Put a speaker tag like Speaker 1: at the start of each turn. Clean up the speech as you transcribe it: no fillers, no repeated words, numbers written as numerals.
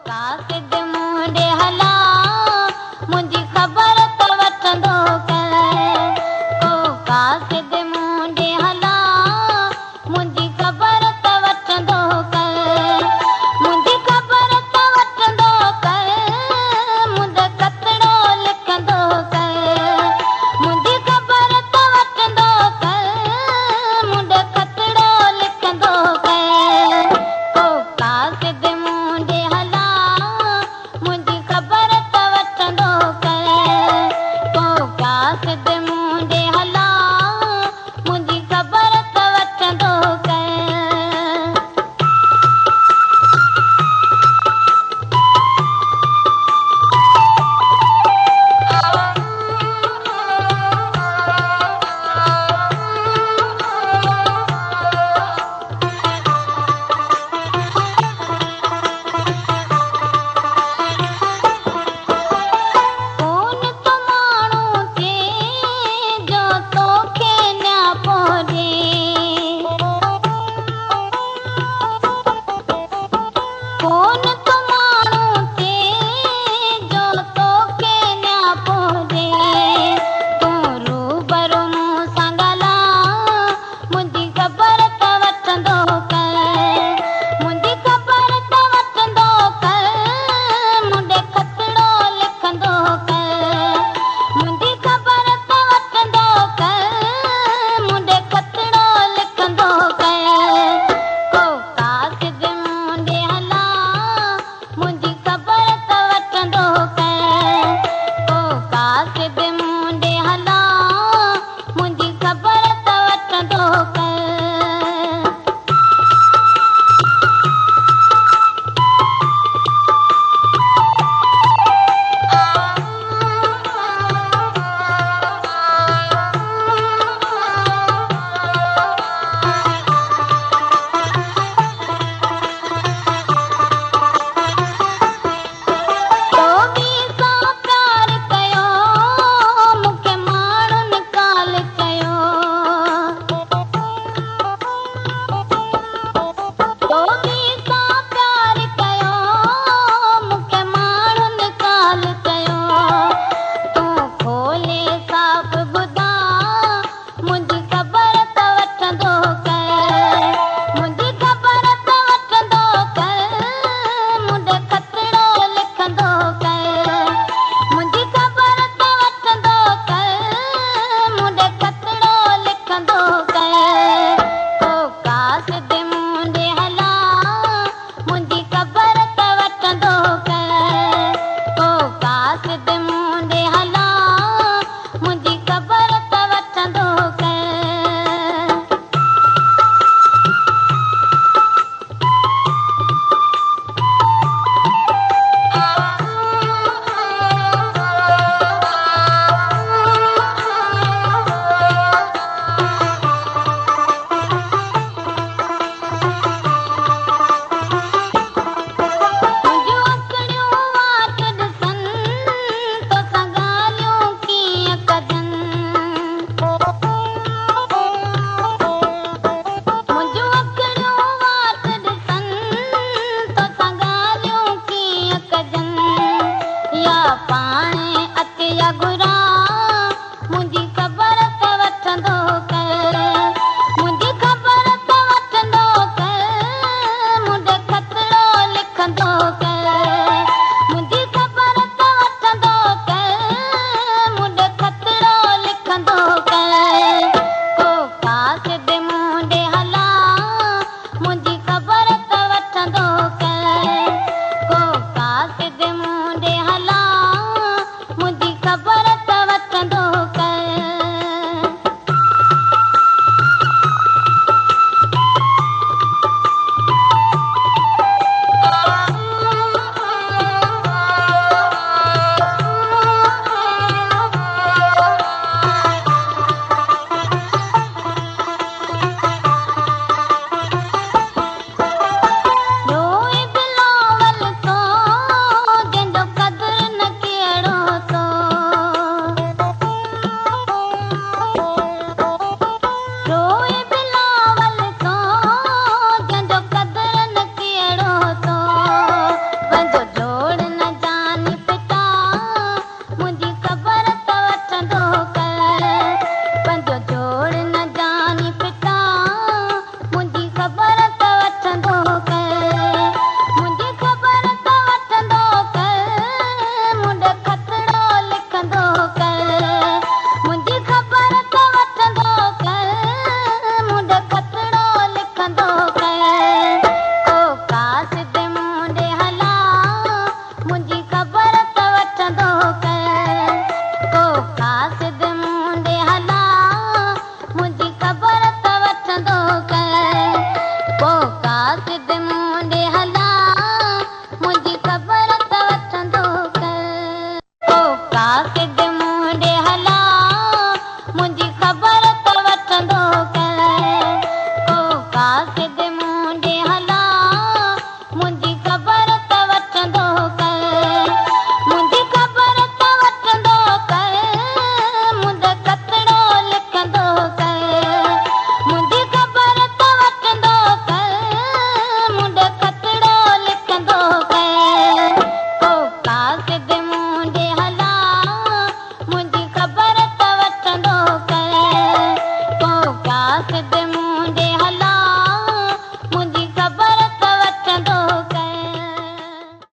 Speaker 1: قاصد مون ڏي هلا، منهنجي خبر ته وٺندو ڪر. ڪو قاصد مون ڏي هلا، منهنجي خبر ته وٺندو ڪر. منهنجي خبر ته وٺندو ڪر، منهنجو ڪتڙو لکندو ڪر. منهنجي خبر ته وٺندو ڪر، منهنجو ڪتڙو لکندو ڪر. ڪو قاصد مون ڏي هلا، منهنجي خبر ته وٺندو ڪر. ڪو قاصد مون ڏي هلا، منهنجي خبر ته وٺندو ڪر. ڪونه ٿو ماڻهو ٿئي جو توکي نياپو ڏي. ڪونه ٿو